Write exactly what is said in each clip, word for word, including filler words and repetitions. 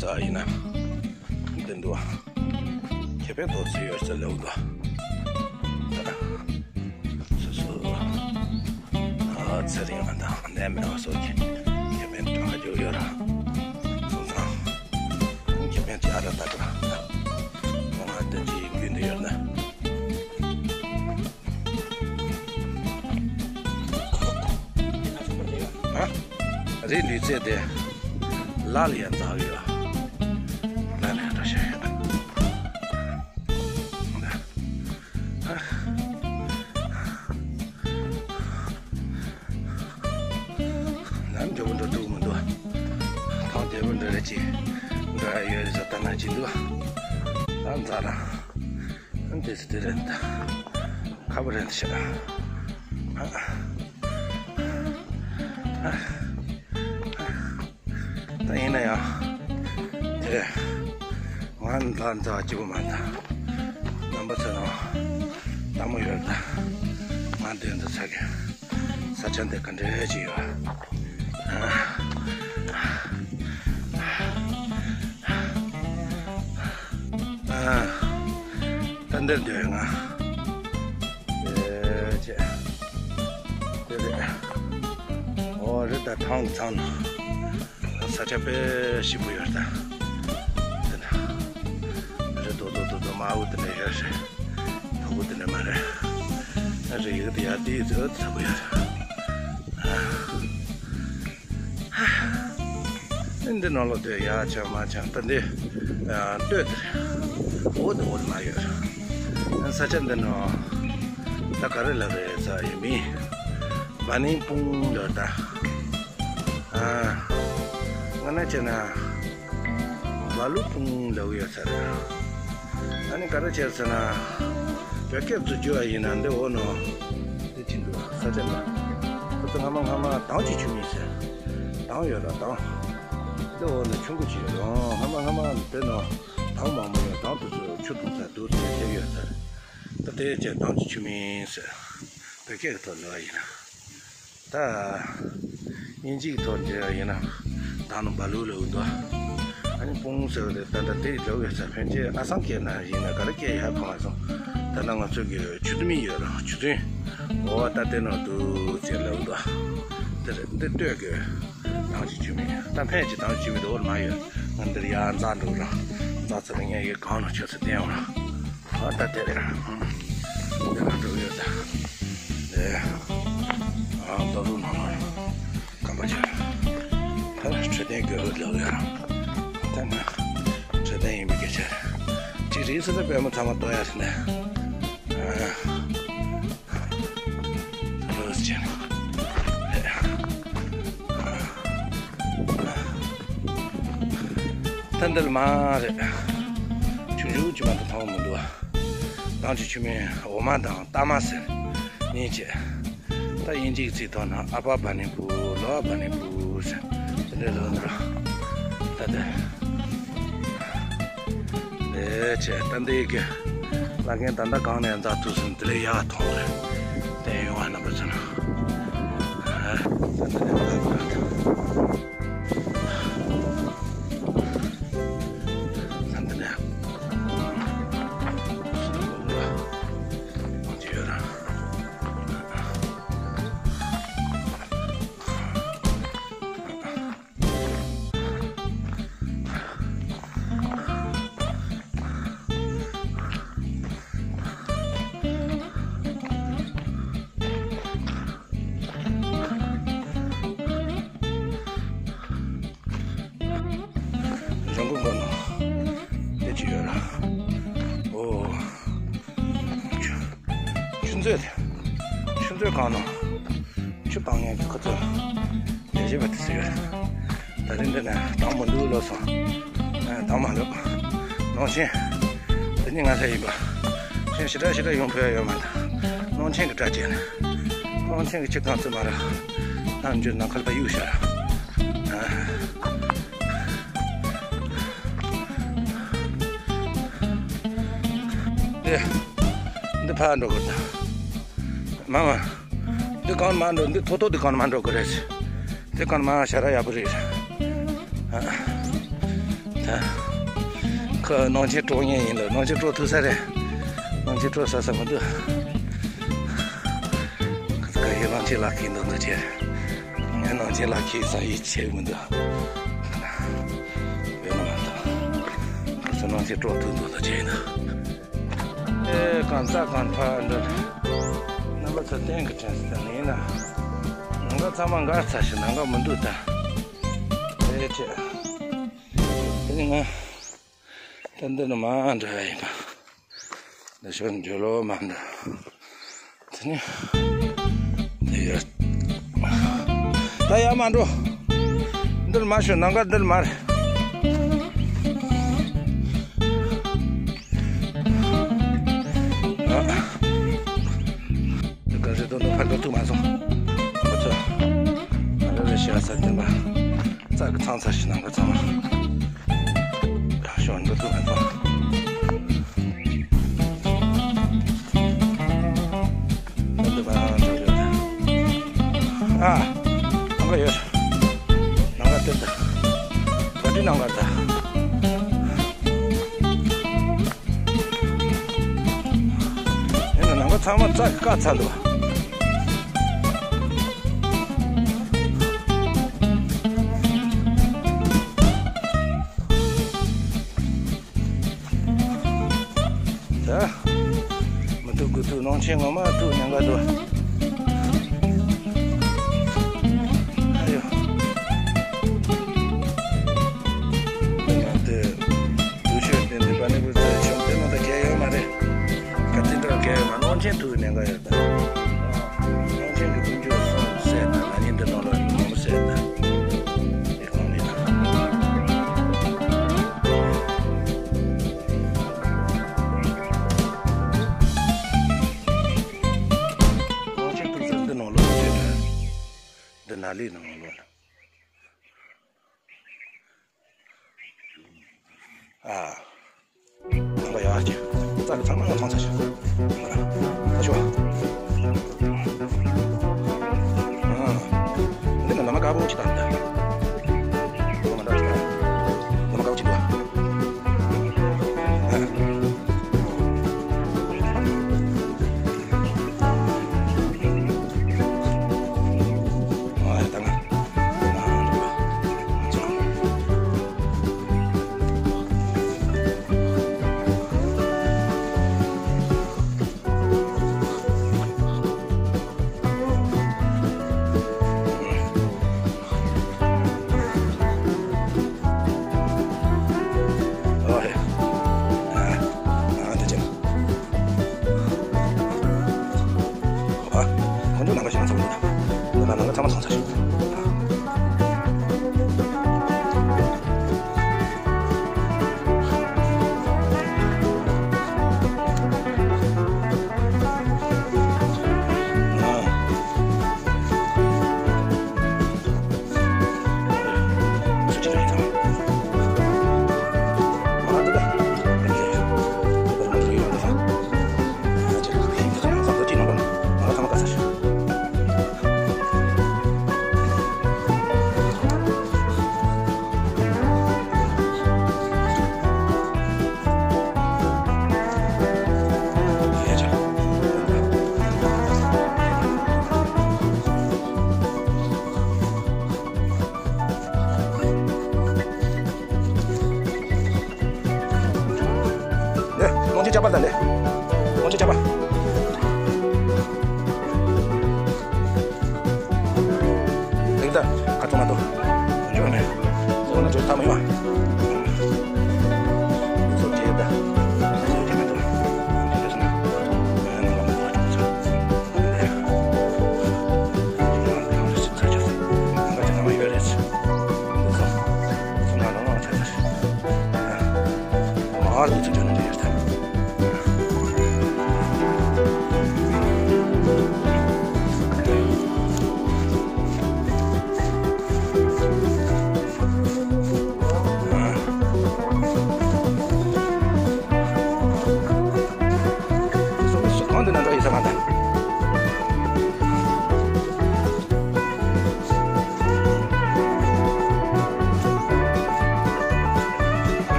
ཙ་ཡིན་ན་འདི་འདུག་ཁེ་ཕན་ཏོག་ཙམ་ཡོད་ས་ལེའུ་འདུག་སོ་སོ་ཚེ་རིང་བ་དང་ནད་མེད་པ་སོགས་ཀྱི་ཁེ་ཕན་ཏོག་ཙམ་ཡོད་ར། སོང་ཙང་ཁེ་ཕན་ཅི་ཨ་ར་ད་ག་ང་འདི་ཅི་རྒྱུན་དུ་ཡོད་ན། ཨ། རི་ལུས་རྩལ་དེ་ལ་ལ་ཡང་འཛག་ཡོད། ལ་ལ་ཡང་འགྲོ་ཤེས་ཡོད། ཨ། ལམ་མགྱོགས་པོ་འགྲོ་ཐུབ་མི་འདུག་ཐང་དལ་པོ་འདྲ་རེ་ཅིག་འགྲོ་ཡ་ཡོད་རེད་ཟེར་ལྟ་ན་ཅི་འདུག་ལམ་འཛག་ར། དེ་སི་དེ་རེད། ཁ་བ་རེད་ཤག་ད་ཡིན་ན་ཡང་དེ་ང་ལ་འཛག་སྐྱིད་པོ་མ་འདུག་རྣམ་པ་ཚོ་རང་ལྟད་མོ་ཡོད་ད། ང་འདོན་དུ་ཚ་གི་ས་ཆ་འདི་ག་འདྲ་ཅིག་ཡོད། ཨ། ཨ། ད་འདིར་སྡོད་ང་། ཨེ་ཅེ། དེ་རེད། ཨོ་རེད་ད། ཐང་གི་ཚང་ན་ས་ཆ་དཔེ་ཞིམ་པོ་ཡོད་ད། དེ་ན་རེད། རྡོ་རྡོ་རྡོ་རྡོ་དམར་པོ་དེ་འདྲ་ཡོད་རེད། ཕ་བུ་དེ་འདྲ་མ་རེད། ཨ་རེད། ཡག་དེ་ཡག་དེ་ཚོ་ཚ་པོ་ཡོད་རེད། ཨ། འདི་ནང་ལོགས་དེ་ཡ་ཆང་མ་ཆང་ད་འདི་ཨ་སྟོད་དེ་རེད། འོ་དེ་འོ་དེ་མ་ཡོད་རེད། ས་ཆ་འདི་ནང་ད་ག་རེ་ལབ་རེད་ཟེར་ཡིན་མིན། བ་ནིང་སྤུངས་ལབ་ད། ཨ། ང་ན་བྱས་ན་བ་ལུ་སྤུངས་ལབ་ཡོད་ས་རེད། ཨ་ནི་ག་རེ་བྱས་ཟེར་ན། བོད་སྐད་དུ་བསྒྱུར་བ་ཡིན་ན་འདི་འོ་ནོ། འདི་ཅི་འདུག་ས་ཆ་ན། ཁོ་ཚོ་སྔ་མ་སྔ་མ་དྭངས་ཀྱི་ཆུ་མིག་ཟེར། དྭངས་ཡོད་ར་དྭངས། འདི་འོ་ནོ་ཆུང་ཀུ་ཅིག་ཡོད་རུང་སྔ་མ་སྔ་མ་འདི་ནོ་དྭངས་མང་པོ་ཡོད། དྭངས་དུ་ཚོ་ཆུ་འཐུང་ས་འདུག་ཚེ་ཐེབས་ཡོད་ས་རེད། ད་དེ་བྱས་དྭངས་ཀྱི་ཆུ་མིག་ཟེར། བོད་སྐད་ཀྱི་ཐོག་ལ་ཡིན་ན། ད་དབྱིན་ཇིའི་ཐོག་འབྲི་བ་ཡིན་ན་ད་ནི་བ་ལུ་ལབ་འདུག་ཨ་ནི་སྤུངས་ཟེར་བ་རེད། ད་ལྟ་དེ་ལབ་ཡོད་ས། ཕན་ཆད་ཨ་སང་སྐད་ན་ཡིན་ན་ག་རེ་སྐད་ཡག་གོ་མ་སོང་། ད་ལྟ་ང་ཚོ་གི་ཆུ་ཐིགས་མི་ཡོད་ར། ཆུ་ཐིགས་འོ་བ་ད་དེ་ནང་འདུག་ཅེས་ལབ་འདུག་དེ་རེད། འདི་སྟོད་ཀྱི་དྭངས་ཀྱི་ཆུ་མིག་ད་ཕན་ཆད་དྭངས་ཀྱི་ཆུ་མིག་འདི་འོར་མ་ཡོད། ང་འདིར་ཡར་འཛེགས་འགྲོ་ར། འཛེགས་ཚར་ལ་ངས་ཡི་གང་ནང་ཆུ་ཚོད་བསྟན་འོང་ར། ཨ་ད་དེ་རེད། ཨ། དེ་ག་འགྲོ་ཡོད་ད། དེ། ཨ། ད་རུང་ནང་ལ་རྐང་པ་ཆེ། ད་འཕྲོད་བསྟེན་དགོས་ལབ་ཡ། ད་ནི་འཕྲོད་བསྟེན་ཡིན་པའི་སྐད་ཆ་རེད། ཅིག་རེད་ཟེར་ན་པད་མ་ཚང་མ་ལྟོགས་ཡ་ཟེར་ན། ཨ། ལོས་ཅན། ད་འདིར་མ་རེད། ཆུང་ཆུང་ཅིག་མ་གཏོགས་མཐོང་མི་འདུག་ཨ། དྭངས་ཀྱི་ཆུ་མིག་འོ་མ་དང་ཏ་མ་ཟེར་གཉིས་བྱས། ད་དབྱིན་ཇིའི་ཚིག་ཐོག་ན་ཨ་པ་བ་ནི་པུ་ལོ་ཨ་བ་ནི་པུ་ཟེར་དེ་འདྲ་ལབ་འདུག་ད་དེ་ལས་བྱས་ད་འདི་གི་བླ་རྒན་ད་ལྟ་གང་ནས་འཛེགས་ཐུབ་སོང་། དེ་ལས་ཡག་མཐོང་རེད། བསྟན་ཡོང་བ་རྣམ་པ་ཚོ་ན། ཨ། ད་འདི་ནས་འཛེགས་ཐུབ་ད། ད་འདི་ནས། འདི་ཡོད་ར། རང་མགོ་མགོ་ནོ། དེ་ཅི་ཡོད་ར། ཨོ། ཆུ་མཛོད། ཆུ་མཛོད་གང་ནོ། ཆུ་སྤང་མཁན་གྱི་ཁོ་ཚོ་ལས་བྱེད་པ་དེ་ཚོ་ཡོད། ད་རིང་འདི་ནས་དྭངས་མོ་འདུག་ལོ་སོང་། ཨ། དྭངས་མ་འདུག་ནང་ཆེན། དེ་ནི་ང་ཚོ་ཡིན་པ། ཆེན་ཞེ་དྲག་ཞེ་དྲག་ཡོང་ཕོད་ཡོད་མ་རེད། ནང་ཆེན་གྱི་སྒྲ་བྱས་ནས། ནང་ཆེན་གྱི་ཆུ་གང་ཚོད་མ་རེད། ནམ་རྒྱུན་ནམ་མཁར་པ་གཡུག་ཤར། ཨ། དེ། འདི་ཕར་འགྲོ་དགོས་ད། མ་མ། འདི་གང་མ་འགྲོ། འདི་ཐོག་ཐོག་འདི་གང་མ་འགྲོ་དགོས་རེད། འདི་གང་མ་ཞ་ར་ཡག་པོ་རེད། ཨ། ད་ཁོ་ནང་ཆེན་དཀྲོག་མཁན་ཡིན་ལ། ནང་ཆེན་དཀྲོག་ཐུབ་ས་རེད། ནང་ཆེན་དཀྲོག་ས་ས་མི་འདུག་ཁོ་ཚོ་ག་ཡེ་ནང་ཆེན་ལག་ཁྱེར་འདུག་ད་ཆེ། ངས་ནང་ཆེན་ལག་ཁྱེར་ས་ཡིད་ཆེས་མི་འདུག་ཡོད་ན་མ་གཏོགས། ཁོ་ཚོ་ནང་ཆེན་དཀྲོག་ཐུབ་འདུག་ད་ཆེ་ཡིན་ན། ཨེ་གང་ཚ་གང་ཕ་འདྲ། རྣམ་པ་ཚོ་གཏན་གྱི་དྲན་སྲིད་ནི་ཡིན་ན། ནང་ག་ཚང་མ་འགའ་ཚ་ཞིག་ནང་ག་མི་འདུག་ད། ཨེ་ཆེ། དེ་ནི་ང་། ད་འདི་ནི་མ་འདྲ་བ་ཡིན་པ། འདི་ཞོར་འཇོལ་ལོ་མ་འདྲ། དེ་ནི། འདི་ཡོད། ད་ཡར་མ་འགྲོ། འདིར་མ་ཤོད། ནང་ག་འདིར་མ་རེད། ཨ། འདི་ག་རེ་དོ་འདི་ཕར་འགྲོ་ཐུབ་མ་སོང་། ང་ཚོ། ཨ་རེ་རེ་ཤི་ཨ་ས་འདི་མ། རྩྭ་གི་ཚང་ཚ་ཞིག་ནང་ག་ཚང་མ། ཡག་ཤོས་འདི་ཚོ་ང་ཚོ། འདི་མ་འགྲོ་ཡོད། ཨ། ནང་ག་ཡོད། ནང་ག་དེ་ད། ག་དུས་ནང་ག་ད། ཡིན་ན་ནང་ག་ཚང་མ་རྩྭ་གི་བཀག་ཚར་འདུག་ད། མི་ཐུག་དགུ་ཐུག་ནང་ཆེན་ངོ་མ་ཐུག་ཉེན་ཁ་འདུག་ཨ་ཡོ། དེ་ནང་དེ། དུ་ཤོད་དེ་འདི་པ་ནི་བུ་ཚ་ཆུང་དེ་མོ་ད་གལ་ཡོད་མ་རེད། ག་དེ་འདྲ་གལ་ཡོད་མ། ནང་ཆེན་ཐུག་ཉེན་ཁ་ཡོད་ད། ནང་ཆེན་གྱི་ཀུན་སྤྱོད་སོང་སད་ད། ང་གཉིས་འདི་ནང་ལ་མི་མང་སད་ད། དེ་གང་ལས་ད། ནང་ཆེན་ཐུག་ཚར་འདི་ནང་ལོགས་བྱས་ད། འདི་ན་ལི་ནང་ལོགས་ལ། ཨ། ནང་པ་ཡག་ཅིག་རྩྭ་གི་ཚང་མ་ཚང་ཚ་ཞིག་ད་ཤོག་ཨ། འདི་ནི་ལ་མ་དཀར་པོ་ཅིག་དང་འདི། ལ་མ་འདྲ་ཅིག་དང་། ལ་མ་དཀར་པོ་ཅིག་འདུག་ཨ། ཨ་ད་ང་། ཨ། ཁོང་ཚོ་ནང་པ་ཞིག་ཚང་མ་ཚང་ཚར། ནང་པ་ནང་པ་ཚང་མ་ཚང་ཚར། ནས། ནང་ཆེན་ཆགས་པ་ལ་ནས། ནང་ཆེན་ཆགས་པ། ལེགས་ད། ཁ་ཚོ་མ་གཏོགས། འཇོག་ནས། ཚོ་ན་འཇོག་ཐག་མ་ཡོང་བ། ཚོ་རྒྱས་ད། ཚོ་རྒྱས་མ་གཏོགས། འཇོག་ད་སོང་ན། ང་ནང་ལ་མ་ཚོ་ཆུང་ཚོ། ནས། ང་ཚོ་ཚོ་ཆ་ཚོ། ང་ཚོ་ཚང་མ་ཡོད་རེད།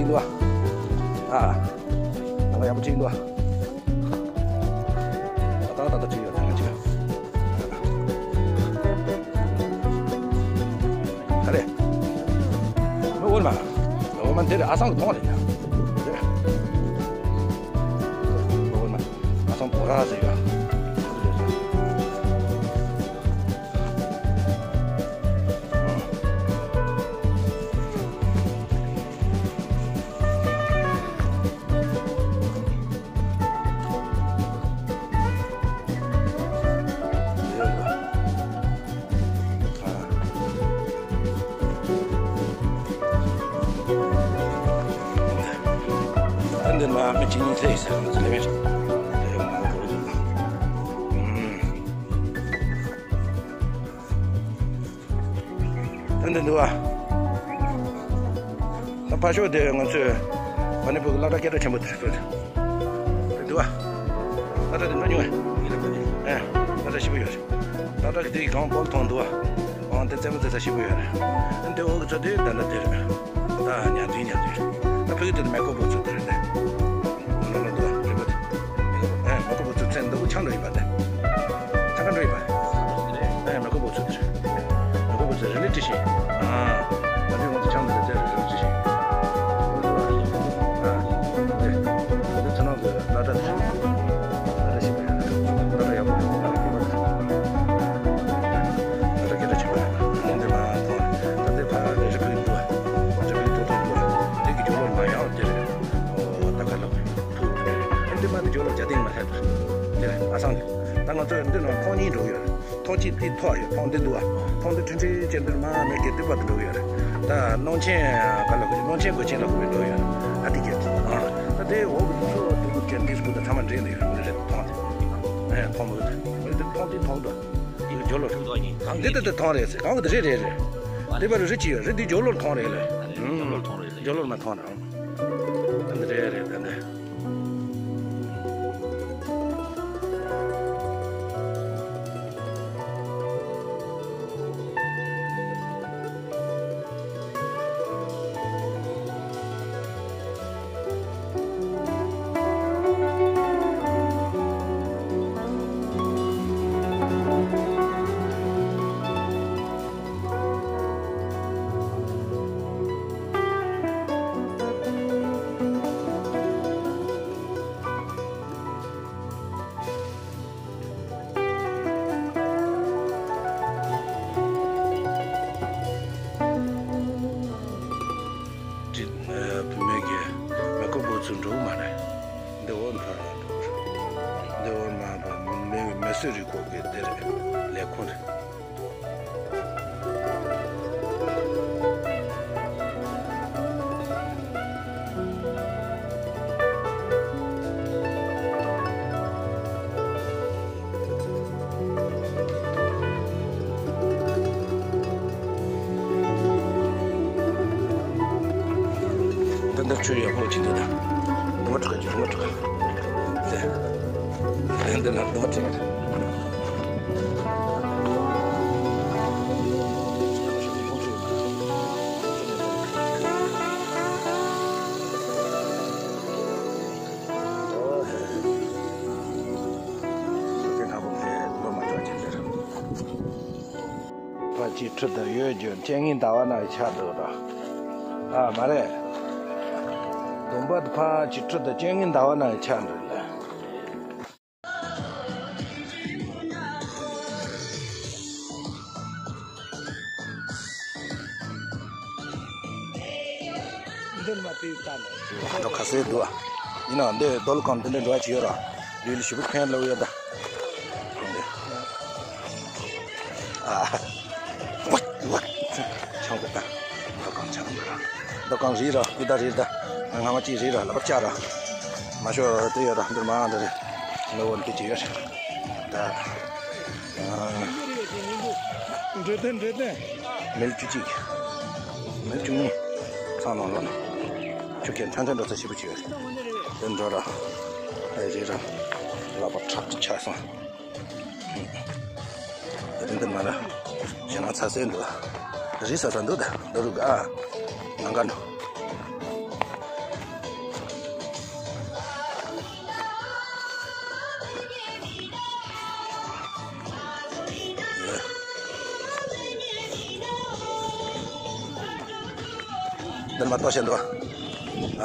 འདུག་ཨ། ཨ། ད་ང་ཡག་པོ་ཅིག་འདུག་ཨ། ད་ད་ད་ད་ཅིག་ཡོད་ད་ང་ཅིག་ཨ་རེ། མི་འོར་མ། འོ་མ་འདིར་ཨ་སང་གི་མཐོང་རེད་ཡ། འོར་མ། ཨ་སང་བོ་ར་ཟེར་ཡ། ཨ་འདི་མ་མི་གཅིག་གཉིས་ཚེ་ཡིས་ཟེར་ང་ཚོ་ལས་མེད། ཨ་འདི་འདུག་ཨ། ད་ཕ་ཤོག་དེ་ང་ཚོས་ཨ་ནི་བུ་གི་སློབ་གྲྭ་སྐད་གྲགས་ཆེན་པོ་དེ་རེད། འདུག་ཨ། སློབ་གྲྭ་དེ་འགྲོ་མྱོང་ཨེ། ཨེ། སློབ་གྲྭ་ཞེ་པོ་ཡོད་རེད། སློབ་གྲྭ་གི་དེ་གང་པོ་མཐོང་འདུག་ཨ། འོང་དེ་རྩེད་མོ་རྩེ་ས་ཞེ་པོ་ཡོད་རེད། ཨ་འདི་འོག་གི་ཚོ་དེ་ད་ལྟ་དེ་རེད། ད་ཉལ་དུས་ཉལ་དུས་རེད། ད་ཕ་གི་དེ་ནི་མེ་ཀོ་བུ་ཚོ་དེ་རེད་དེ། ལོ་ལོ་འདུག་ཨ་རེད་པ་དེ། ཨེ་མེ་ཀོ་བུ་ཚོ་ཚེ་འདི་བུ་ཆང་འགྲོ་ཡིན་པ་དེ། ཐང་ཀ་འགྲོ་ཡིན་པ། ཨེ་མེ་ཀོ་བུ་ཚོ་དེ་རེད། ང་ཁོ་བོ་ཚོ་རི་ལི་ཏི་ཤིང་། ཨ། ང་ཚོས་ང་ཚོ་ཆང་དེ་ཚོ་རི་ལི་ཏི་ཤིང་། ཨ། འདི་འདི་ཚོ་ནང་གི་སློབ་གྲྭ་དེ་ཤིང་། སློབ་གྲྭ་ཤིང་། སློབ་གྲྭ་ཡག་པོ་འདུག་སློབ་གྲྭ་སྐད་གྲགས་ཆེ་བ། འདི་འདི་མ་མཐོང་། ད་འདི་ཕ་རི་ཕུག་འདུག་རི་ཕུག་ཐོག་ཐོག་འདུག་འདི་གི་ཇོ་ལོ་མ་ཡང་དེ་རེད། ཨོ་ད་ག་ལ་ཕུག་དེ་རེད། འདི་མ་འདི་ཇོ་ལོ་རྒྱ་སྟེང་མ་ལྷད་དེ་རེད། ཨ་སང་གི་ད་ང་ཚོ་འདི་ནང་ཐོག་གཉིས་འགྲོ་གི་ཡོད་རེད། ཐོག་གཅིག་དེ་ཐོག་ཡོད། ཐོག་འདི་འདུག་ཨ། ཐོག་འདི་ཁྲིན་ཁྲིན་ཅན་འདིར་མ་མེད་ཀྱི་སྟེགས་པ་དུ་འགྲོ་ཡོད་རེད། ད་གླང་ཆེན་ག་ལ་གོ་གླང་ཆེན་གོ་ཆེན་ལ་གོ་བའི་འགྲོ་ཡོད་རེད། ཨ་དེ་གྱད་ཨ། ད་དེ་འོག་གི་ཚོ་དུ་གུ་ཅན་དེ་སྐུ་དང་ཚང་མ་འདྲེས་ནས་ཡོད་རེད། ཐོག་དེ་ཨེ་ཐོག་མ་གི་ད་འདི་ཐོག་དེ་ཐོག་འདུག་འདི་ཇོ་ལོ་རེད། འདི་ད་ད་ཐོག་རེད་ཟེར། གང་གི་ད་རེད་རེད་རེད། དེ་བར་རི་གཅིག་ཡོད་རེད། འདི་ཇོ་ལོར་ཐོག་རེད་ལེ། ཇོ་ལོར་ཐོག་རེད། ཇོ་ལོར་མ་ཐོག་རེད། འདི་རེད་རེད་ད་འདི། བུད་མེད་ཀྱི་མེ་ཀོ་བུ་ཚོ་འགྲོ་གི་མ་རེད། འདི་འོ་ན་འདི་འོ་ན་མ་མི་མི་སུ་རིག་གོ་གི་འདི་རེད། ལས་ཁུངས་རེད། འདི་འདིར་ཆུ་ཡག་པོ་ཅིག་འདུག་ད་འདུ་བ་འཁྲུག་གི་འདུག་འདུ་བ་འཁྲུག་གི་འདུག་འདི་འདི་ལ་འདུ་བ་འཁྲུག་གི་འདུག་ཕ་གི་ཁྲི་དེར་ཡོད་རྒྱུ་རྐྱེན་ངན་ཟླ་བ་ནང་ཆགས་འདུག་ར། ཨ་མ་རེད། སྡོམ་པ་དེ་ཕ་གི་ཁྲི་དེ་རྐྱེན་ངན་ཟླ་བ་ནང་ཆགས་འདུག་ལ། འདི་མ་དེ་ལྟ་ནས། འགྲོ་ཁ་སེ་འདུག་ཨ། ཡིན་ནའང་འདི་རྡོ་ལ་གང་འདི་འདྲ་འགྲོ་བ་ཅི་ཡོད་ར། ལུས་ལ་ཞིབ་པོ་ཕན་ལོག་ཡོད་ད། འདི། ཨ། ཝ་ཝ། ཆང་གི་ད། རྡོ་གང་ཆང་གི་ར། རྡོ་གང་རིལ་ར་སྐུ་ད་རིལ་ད། སྔ་མ་ཅིག་རིལ་ར་ལ་པར་བཅའ་ར། མ་ཤོ་དེ་ཡོད་ར་འདིར་མ་འདི་རེད། ལོ་བོ་འདི་ཅི་ཡོད་ར། ད། འགྲོ་དོན་འགྲོ་དོན། མིལ་བཅུ་གཅིག་མིལ་བཅུ་གཉིས། ཚང་ནང་ལོ་ན། ཆུ་ཁྱེར་ཐོན་ཐོན་འགྲོ་ས་ཞིབ་པོ་ཅིག་ཡོད་རེད། དེ་འགྲོ་ར། ཨེ་རིལ་ར། ལ་པར་ཁྲག་ཆགས་སོང་། དེ་འདི་མ་ལ། ཞེ་ན་ཚ་སེ་འདུག་རི་ས་ས་འདུག་ད་འདི་རུ་ག་ནང་ག་འགྲོ། འདི་ནས་མར་གཏོར་བྱས་འདུག་ཨ།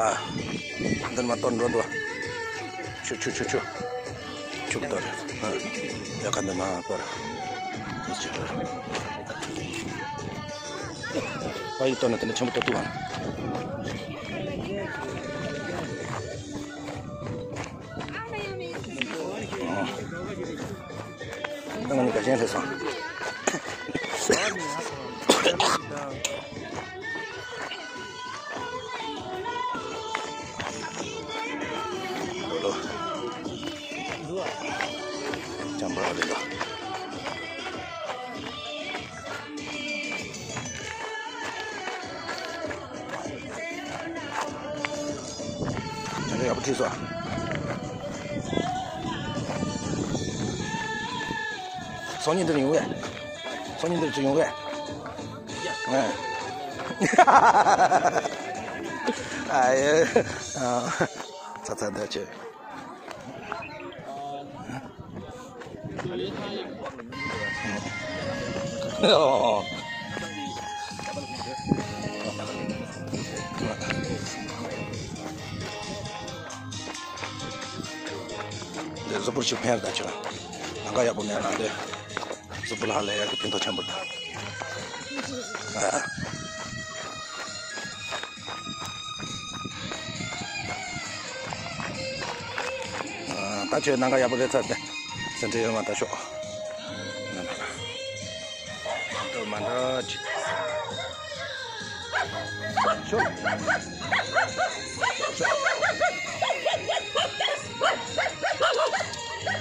འདི་ནས་མར་གཏོར་འགྲོ་འདུག་ཆུ་ཆུ་ཆུ་ཆུ། ཆུ་གཏོར། ཨ། ཡ་ཁ་འདི་མར་གཏོར། འདི་ཆུ་གཏོར། ཕ་ཡུལ་གཏོར་ན་དེ་ནས་ཆེན་པོ་གཏོར་ཐུབ་བ། ཨ། ང་ནི་དགའ་ཞེན་སླེབས་སོང་། ལོ་ལོ། ཅམ་པ་རེད་ལོ། ཅམ་པ་ཡག་པོ་བྲིས་སོང་། སང་ཉིན་འདིར་ཡོང་བས། སང་ཉིན་འདིར་ཅི་ཡོང་བས། ཨ། ཨ་ཡེ། ཨ། ཚ་ཚ་འདི་ཆེ། ཨོ། འདི་གཟུགས་པོར་ཞིག་ཕན་ད་ཆོག་ལམ་ཁ་ཡག་པོ་མེད་ན་འདི། གཟུགས་པོ་ལ་ཧ་ལས་ཡག་གི་ཕན་ཐོགས་ཆེན་པོ་འདུག་ཨ། ཨ། ད་ཁྱོད་ལམ་ཁ་ཡག་པོ་རེད་ཚར་ཏེ། སེམས་ཁྲལ་ཡོད་མ་ད་ཤོག་འདི་མ་འདྲ་ཅིག་ཤོག་ཤོག་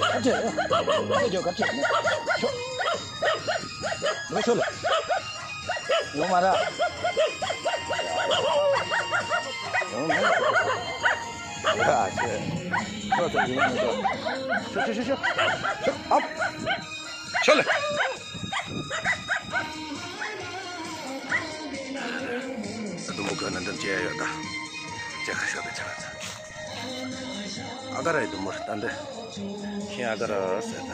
ཁ་ཆེ། ཁ་ཆེ། ཁ་ཆེ། ཤོག་ལོ་ཤོག་ལ། ཡོང་མ་ར། ཡོང་མ་ར། ཡ་ཆེ། ཤོག་ཤོག་ཤོག་ཤོག་ཤོག་ཤོག་ཨ། ཤོག་ལ། ཨ། དུམ་བུ་ག་ན་འདི་མཇལ་ཡོད་ད། མཇལ་ཁ་ཤོར་བའི་ཆ་ལ་ཚ། ཨ་ག་ར་ཡི་དུམ་བུ་ད་འདི། ཤིང་ཨ་ག་ར་ཟེར་ད།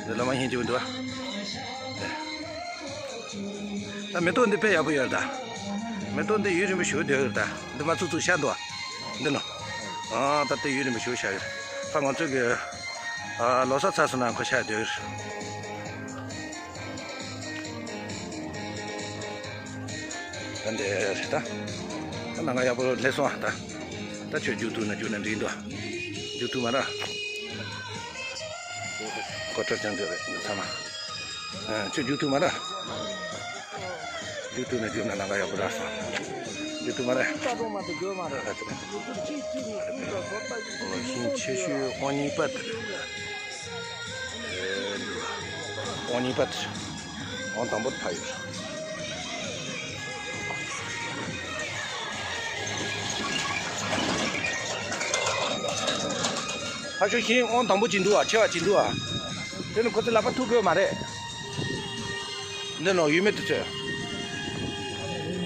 འདི་ལོ་མ་ཤིང་ཅིག་འདུག་ཨ། ད་མེ་ཏོག་འདི་དཔེ་ཡག་པོ་ཡོད་ད། མེ་ཏོག་འདི་ཡུན་རིང་པོ་བཞུགས་བསྡད་ཡོད་ད། འདི་མ་ཚུགས་ཚུགས་ཤར་འདུག་ཨ། འདི་ནོ། ཨ། ད་ལྟ་ཡུན་རིང་པོ་བཞུགས་ཤར་ཡོད། ད་ང་ཚོ་གི། ཨ། ལོ་གསར་ཚར་སོང་ན་ཁོ་ཤར་བསྡད་ཡོད། ད་འདི་རེད་ད། ད་ལམ་ཁ་ཡག་པོ་སླེབས་སོང་ཨ་ད། ད་ཁྱོད་རྒྱུགས་ཐུབ་ན་རྒྱུགས་ན་འགྲིག་འདུག་རྒྱུགས་ཐུབ་མ་ར། ཀོ་ཊར་ཅང་ཅོ་རེད་འདི་ཚང་མ། ཨ། ཁྱོད་རྒྱུགས་ཐུབ་མ་ར། རྒྱུགས་ཐུབ་ན་རྒྱུགས་ན་ལམ་ཁ་ཡག་པོ་རག་སོང་། རྒྱུགས་ཐུབ་མ་ར། ལོ་ཤིང་ཆེ་ཤོས་ཨོ་གཉིས་པ་དེ་རེད། ཨོ་གཉིས་པ་དེ། ཨོ་དང་པོ་དེ་ཕ་ཡུལ། ཕ་ཤོ་ཤིང་ཨོ་དང་པོ་ཅིག་འདུག་ཨ། ཆེ་བ་ཅིག་འདུག་ཨ། དེ་ནི་ཁོ་ཚོ་ལག་པ་ཐུག་དགོས་མ་རེད། འདི་ནང་ཡོད་མེད་དུ་ཚོད།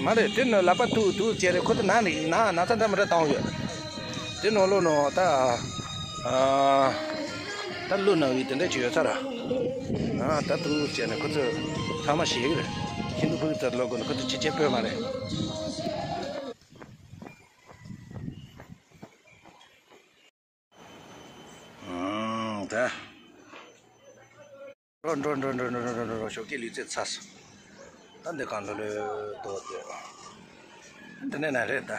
མ་རེད། དེ་ནང་ལག་པ་ཐུག་ཐུག་བྱས་རེད། ཁོ་ཚོ་ནང་ནས་ནང་ན་ཚ་འདྲ་མི་འདྲ་བཏང་ཡོད། དེ་ནང་ལོགས་ནང་ད། ཨ། ད་ཀླུ་ནང་བའི་དེ་འདྲ་ཅིག་ཡོད་ས་ར། ཨ། ད་ཐུག་བྱས་ནས་ཁོ་ཚོ་ཚང་མ་ཞེད་ཀྱི་རེད། ཁྱིམ་དུ་ཕུག་ཚར་ལོག་དགོས་ན་ཁོ་ཚོ་ཅི་བྱེད་ཕོད་མ་རེད། ཨང་། ད། འགྲོ་འགྲོ་འགྲོ་འགྲོ་ཞོགས་ཀས་ལུས་རྩལ་ཚར་སོང་། ད་འདི་གང་ལོ་ལོས་ལྟོགས་ཏེ། འདི་ནས་ན་རེད་ད།